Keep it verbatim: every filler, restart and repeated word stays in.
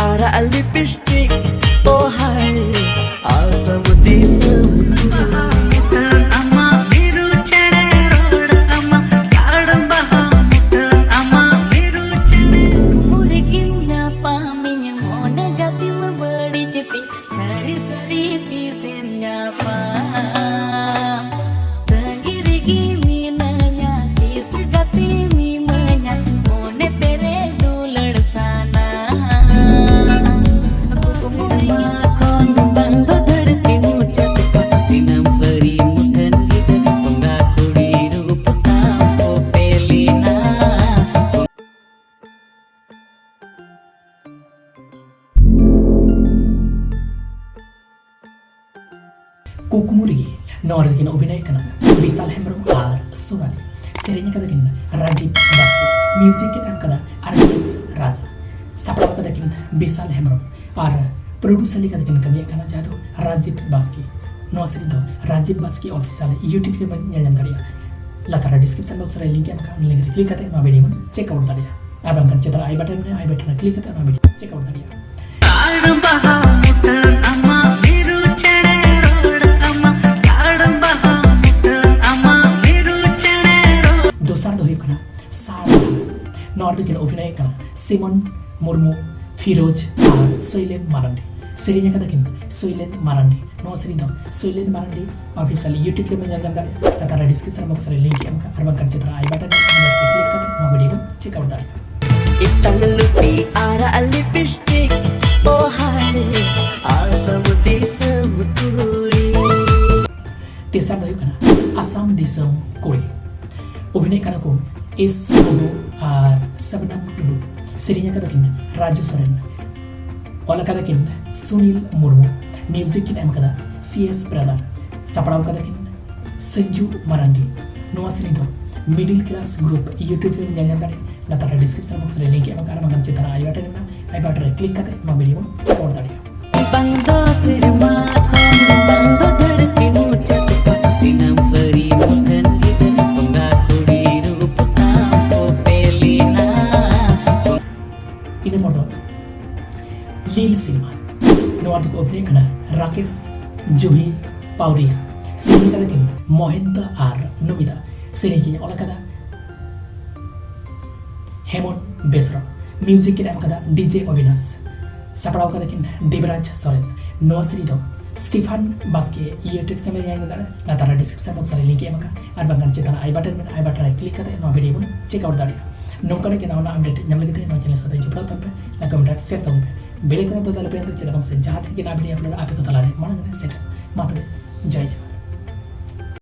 ᱟᱨᱟᱜ ᱞᱤᱯᱤᱥᱴᱤᱠ, ᱳ ᱦᱟᱭ, ᱟᱥᱟᱢ ᱫᱤᱥᱚᱢ᱾ ᱵᱟᱦᱟ ᱢᱩᱴᱷᱟᱹᱱ ᱟᱢᱟᱜ, ᱢᱤᱨᱩ ᱪᱮᱬᱮ ᱨᱚᱲ ᱟᱢᱟᱜ, ᱥᱟᱲ ᱵᱟᱦᱟ ᱢᱩᱴᱷᱟᱹᱱ ᱟᱢᱟᱜ, ᱢᱤᱨᱩ ᱪᱮᱬᱮ᱾ ᱩᱢᱩᱞ ᱨᱮᱠᱤᱱ ᱧᱟᱯᱟᱢᱤᱧ, ᱢᱚᱱᱮ ᱜᱟᱛᱮᱢ ᱵᱟᱹᱲᱤᱡ ᱛᱤᱧ, ᱥᱟᱹᱨᱤ ᱥᱟᱹᱨᱤ ᱛᱤᱥᱮᱢ ᱧᱟᱯᱟᱢ? ᱛᱟᱺᱜᱤ ᱨᱮᱜᱮ ᱢᱤᱱᱟᱹᱧᱟ, ᱛᱤᱥ ᱜᱟᱛᱮᱢ ᱤᱢᱟᱹᱧᱟ, ᱢᱚᱱᱮ ᱯᱮᱨᱮᱡ ᱫᱩᱞᱟᱹᱲ ᱥᱟᱱᱟ᱾ ᱥᱮᱨᱢᱟ ᱠᱷᱚᱱ ᱵᱟᱝ ᱫᱚ ᱫᱷᱟᱹᱨᱛᱤ ᱢᱩᱪᱟᱹᱫ ᱠᱷᱚᱱ, ᱫᱤᱱᱟᱹᱢ ᱯᱟᱹᱨᱤ ᱢᱩᱴᱷᱟᱹᱱ ᱜᱤᱫᱟᱹᱨ, ᱵᱚᱸᱜᱟ ᱠᱩᱲᱤ ᱨᱩᱯ ᱛᱟᱢ ᱠᱚᱯᱮ ᱞᱮᱱᱟ᱾ ᱠᱩᱠᱢᱩ ᱨᱮᱜᱮ ᱱᱚᱣᱟ ᱨᱮᱫᱚ ᱠᱤᱱ ᱚᱵᱷᱤᱱᱚᱭ ᱠᱟᱱᱟ ᱵᱤᱥᱟᱞ ᱦᱮᱢᱵᱨᱚᱢ ᱟᱨ ᱥᱳᱱᱟᱞᱤ᱾ ᱥᱮᱨᱮᱧ ᱟᱠᱟᱫᱟ ᱠᱤᱱ ᱨᱟᱡᱤᱵ ᱵᱟᱥᱠᱮ, ᱢᱤᱣᱡᱤᱠ ᱠᱤᱱ ᱮᱢ ᱠᱟᱫᱟ ᱟᱨ ᱮᱢ ᱮᱠᱥ ᱨᱟᱡᱟ, ᱥᱟᱯᱲᱟᱣ ᱟᱠᱟᱫᱟ ᱠᱤᱱ ᱵᱤᱥᱟᱞ ᱦᱮᱢᱵᱨᱚᱢ ᱟᱨ ᱯᱨᱚᱰᱩᱥᱟᱨ ᱞᱮᱠᱟᱛᱮ ᱠᱤᱱ ᱠᱟᱹᱢᱤᱭᱮᱫ ᱠᱟᱱᱟ ᱡᱟᱦᱟᱸ ᱫᱚ ᱨᱟᱡᱤᱵ ᱵᱟᱥᱠᱮ᱾ ᱱᱚᱣᱟ ᱥᱮᱨᱮᱧ ᱫᱚ ᱨᱟᱡᱤᱵ ᱵᱟᱥᱠᱮ ᱚᱯᱷᱤᱥᱤᱭᱟᱞ YouTube ᱨᱮᱵᱚᱱ ᱧᱮᱞ ᱧᱟᱢ ᱫᱟᱲᱮᱭᱟᱜᱼᱟ᱾ ᱞᱟᱛᱟᱨ ᱨᱮ ᱰᱤᱥᱠᱨᱤᱯᱥᱚᱱ ᱵᱚᱠᱥ ᱨᱮ ᱞᱤᱝᱠ ᱮᱢ ᱟᱠᱟᱫᱼᱟ, ᱚᱱᱟ ᱞᱤᱝᱠ ᱨᱮ ᱠᱞᱤᱠ ᱠᱟᱛᱮ ᱱᱚᱣᱟ ᱵᱷᱤᱰᱤᱭᱳ ᱵᱚᱱ ᱪᱮᱠ ᱟᱣᱩᱴ ᱫᱟᱲᱮᱭᱟᱜᱼᱟ᱾ ᱟᱨ ᱵᱟᱝᱠᱷᱟᱱ ᱪᱮᱛᱟᱱ ᱟᱭ ᱵᱟᱴᱚᱱ ᱢᱮᱱᱟᱜᱼᱟ, ᱟᱭ ᱵᱟᱴᱚᱱ ᱨᱮ ᱠᱞᱤᱠ ᱠᱟᱛᱮ ᱱᱚᱣᱟ ᱵᱷᱤᱰᱤᱭᱳ ᱪᱮᱠ ᱟᱣᱩᱴ ᱫᱟᱲᱮᱭᱟᱜᱼᱟ᱾ ᱨᱟᱲ ᱵᱟᱦᱟ ᱢᱩᱴᱷᱟᱹᱱ ᱟᱢᱟᱜ, ᱢᱤᱨᱩ ᱪᱮᱬᱮ ᱨᱚᱲ ᱟᱢᱟᱜ, ᱨᱟᱲ ᱵᱟᱦᱟ ᱢᱩᱴᱷᱟᱹᱱ ᱟᱢᱟᱜ, ᱢᱤᱨᱩ ᱪᱮᱬᱮ ᱨᱚᱲ᱾ ᱫᱚᱥᱟᱨ ᱫᱚ ᱦᱩᱭᱩᱜ ᱠᱟᱱᱟ ᱥᱟᱲ ᱵᱟᱦᱟ᱾ ᱱᱚᱣᱟ ᱨᱮᱫᱚ ᱠᱤᱱ ᱚᱵᱷᱤᱱᱚᱭᱮᱫ ᱠᱟᱱᱟ ᱥᱤᱢᱚᱱ ᱢᱩᱨᱢᱩ, ᱯᱷᱤᱨᱳᱡᱽ ᱟᱨ ᱥᱚᱭᱞᱮᱱ ᱢᱟᱨᱟᱱᱰᱤ᱾ ᱥᱮᱨᱮᱧ ᱟᱠᱟᱫᱟ ᱠᱤᱱ ᱥᱚᱭᱞᱮᱱ ᱢᱟᱨᱟᱱᱰᱤ᱾ ᱱᱚᱣᱟ ᱥᱮᱨᱮᱧ ᱫᱚ ᱥᱚᱭᱞᱮᱱ ᱢᱟᱨᱟᱱᱰᱤ ᱚᱯᱷᱤᱥᱤᱭᱟᱞ YouTube ᱨᱮᱵᱚᱱ ᱧᱮᱞ ᱧᱟᱢ ᱫᱟᱲᱮᱭᱟᱜᱼᱟ᱾ ᱞᱟᱛᱟᱨ ᱨᱮ ᱰᱤᱥᱠᱨᱤᱯᱥᱚᱱ ᱵᱚᱠᱥ ᱨᱮ ᱞᱤᱝᱠ ᱮᱢ ᱠᱟᱜᱼᱟ, ᱟᱨ ᱵᱟᱝᱠᱷᱟᱱ ᱪᱮᱛᱟᱱ ᱨᱮ ᱟᱭ ᱵᱟᱴᱚᱱ ᱨᱮ ᱠᱞᱤᱠ ᱠᱟᱛᱮ ᱱᱚᱣᱟ ᱵᱷᱤᱰᱤᱭᱳ ᱵᱚᱱ ᱪᱮᱠ ᱟᱣᱩᱴ ᱫᱟᱲᱮᱭᱟᱜᱼᱟ᱾ ᱤᱛᱟᱝ ᱞᱩᱴᱤ ᱟᱨᱟᱜ ᱞᱤᱯᱤᱥᱴᱤᱠ, ᱳ ᱦᱟᱭ, ᱟᱥᱟᱢ ᱫᱤᱥᱚᱢ ᱠᱩᱲᱤ᱾ ᱛᱮᱥᱟᱨ ᱫᱚ ᱦᱩᱭᱩᱜ ᱠᱟᱱᱟ ᱟᱥᱟᱢ ᱫᱤᱥᱚᱢ ᱠᱩᱲᱤ᱾ ᱚᱵᱷᱤᱱᱚᱭ ᱠᱟᱱᱟ ᱠᱚ ᱮᱥ ᱜᱚᱜᱚ ᱟᱨ ᱥᱟᱵᱱᱟᱢ ᱴᱩᱰᱩ᱾ ᱥᱮᱨᱮᱧ ᱟᱠᱟᱫᱟ ᱠᱤᱱ ᱨᱟᱡᱩ ᱥᱚᱨᱮᱱ᱾ ᱚᱞ ᱟᱠᱟᱫᱟ ᱠᱤᱱ ᱥᱩᱱᱤᱞ ᱢᱩᱨᱢᱩ᱾ ᱢᱤᱣᱡᱤᱠ ᱠᱤᱱ ᱮᱢ ᱟᱠᱟᱫᱟ ᱥᱤ ᱮᱥ ᱵᱨᱟᱫᱟᱨ᱾ ᱥᱟᱯᱲᱟᱣ ᱟᱠᱟᱫᱟ ᱠᱤᱱ ᱥᱟᱹᱧᱡᱩ ᱢᱟᱨᱟᱱᱰᱤ᱾ ᱱᱚᱣᱟ ᱥᱮᱨᱮᱧ ᱫᱚ ᱢᱤᱰᱤᱞ ᱠᱞᱟᱥ ᱜᱨᱩᱯ YouTube ᱨᱮ ᱧᱮᱞ ᱧᱟᱢ ᱫᱟᱲᱮᱭᱟᱜᱼᱟ᱾ ᱞᱟᱛᱟᱨ ᱨᱮ ᱰᱤᱥᱠᱨᱤᱯᱥᱚᱱ ᱵᱚᱠᱥ ᱨᱮ ᱞᱤᱝᱠ ᱮᱢ ᱟᱠᱟᱫᱟ, ᱟᱨ ᱵᱟᱝᱠᱷᱟᱱ ᱪᱮᱛᱟᱱ ᱨᱮ ᱟᱭ ᱵᱟᱴᱚᱱ ᱢᱮᱱᱟᱜᱼᱟ, ᱟᱭ ᱵᱟᱴᱚᱱ ᱨᱮ ᱠᱞᱤᱠ ᱠᱟᱛᱮ ᱱᱚᱣᱟ ᱵᱷᱤᱰᱤᱭᱳ ᱵᱚᱱ ᱪᱮᱠ ᱟᱣᱩᱴ ᱫᱟᱲᱮᱭᱟᱜᱼᱟ᱾ ᱵᱟᱝ ᱫᱚ ᱥᱮᱨᱢᱟ ᱠᱷᱚᱱ, ᱵᱟᱝ ᱫᱚ ᱫᱷᱟᱹᱨᱛᱤ ᱢᱩᱪᱟᱹᱫ ᱠᱷᱚᱱ, ᱫᱤᱱᱟᱹᱢ ᱯᱟᱹᱨᱤ ᱢᱩᱴᱷᱟᱹᱱ ᱜᱤᱫᱟᱹᱨ, ᱵᱚᱸᱜᱟ ᱠᱩᱲᱤ ᱨᱩᱯ ᱛᱟᱢ ᱠᱚᱯᱮ ᱞᱮᱱᱟ᱾ ᱤᱱᱟᱹ ᱯᱚᱨ ᱫᱚ ᱞᱤᱞ ᱥᱤᱱᱮᱢᱟ᱾ ᱱᱚᱣᱟ ᱨᱮᱫᱚ ᱠᱚ ᱚᱵᱷᱤᱱᱚᱭ ᱠᱟᱱᱟ ᱨᱟᱠᱮᱥ, ᱡᱩᱦᱤ, ᱯᱟᱣᱨᱤᱭᱟ᱾ ᱥᱮᱨᱮᱧ ᱠᱟᱫᱟ ᱠᱤᱱ ᱢᱚᱦᱮᱱᱫᱟ ᱟᱨ ᱱᱚᱢᱤᱫᱟ᱾ ᱥᱮᱨᱮᱧ ᱠᱤᱱ ᱚᱞ ᱠᱟᱫᱟ ᱦᱮᱢᱚᱱ ᱵᱮᱥᱨᱟ᱾ ᱢᱤᱣᱡᱤᱠ ᱠᱤᱱ ᱮᱢ ᱠᱟᱫᱟ ᱰᱤᱡᱮ ᱚᱵᱤᱱᱟᱥ᱾ ᱥᱟᱯᱲᱟᱣ ᱠᱟᱫᱟ ᱠᱤᱱ ᱫᱮᱵᱨᱟᱡᱽ ᱥᱚᱨᱮᱱ᱾ ᱱᱚᱣᱟ ᱥᱮᱨᱮᱧ ᱫᱚ ᱥᱴᱤᱯᱷᱟᱱ ᱵᱟᱥᱠᱮ YouTube channel ᱧᱮᱞ ᱫᱟᱲᱮᱭᱟᱜᱼᱟ, ᱞᱟᱛᱟᱨ ᱨᱮ description box ᱨᱮ link ᱮ ᱮᱢ ᱟᱠᱟᱫᱟ, ᱟᱨ ᱵᱟᱝᱠᱷᱟᱱ ᱪᱮᱛᱟᱱ ᱨᱮ I button ᱢᱮᱱᱟᱜᱼᱟ, I button ᱨᱮ click ᱠᱟᱛᱮ ᱱᱚᱣᱟ video ᱵᱚᱱ check out ᱫᱟᱲᱮᱭᱟᱜᱼᱟ᱾ ᱱᱚᱝᱠᱟᱱᱟᱜ ᱜᱮ ᱱᱟᱣᱟ ᱱᱟᱣᱟ update ᱧᱟᱢ ᱞᱟᱹᱜᱤᱫ ᱛᱮ ᱱᱚᱣᱟ channel ᱥᱟᱶᱛᱮ ᱡᱚᱯᱲᱟᱣ ᱛᱟᱦᱮᱱ ᱯᱮ, like, comment, share ᱛᱟᱵᱚᱱ ᱯᱮ, bell icon ᱫᱚ ᱟᱞᱚ ᱯᱮ ᱦᱤᱲᱤᱧᱟ, ᱪᱮᱫᱟᱜ ᱵᱟᱝ ᱥᱮ ᱡᱟᱦᱟᱸ ᱛᱤᱱᱟᱹᱜ ᱜᱮ ᱱᱟᱣᱟ video upload ᱟᱯᱮ ᱠᱚ ᱛᱟᱞᱟᱨᱮ ᱢᱟᱲᱟᱝ ᱨᱮ ᱥᱮᱴᱮᱨ᱾ ᱢᱟ ᱛᱚᱵᱮ, ᱡᱚᱭ ᱡᱚᱦᱟᱨ᱾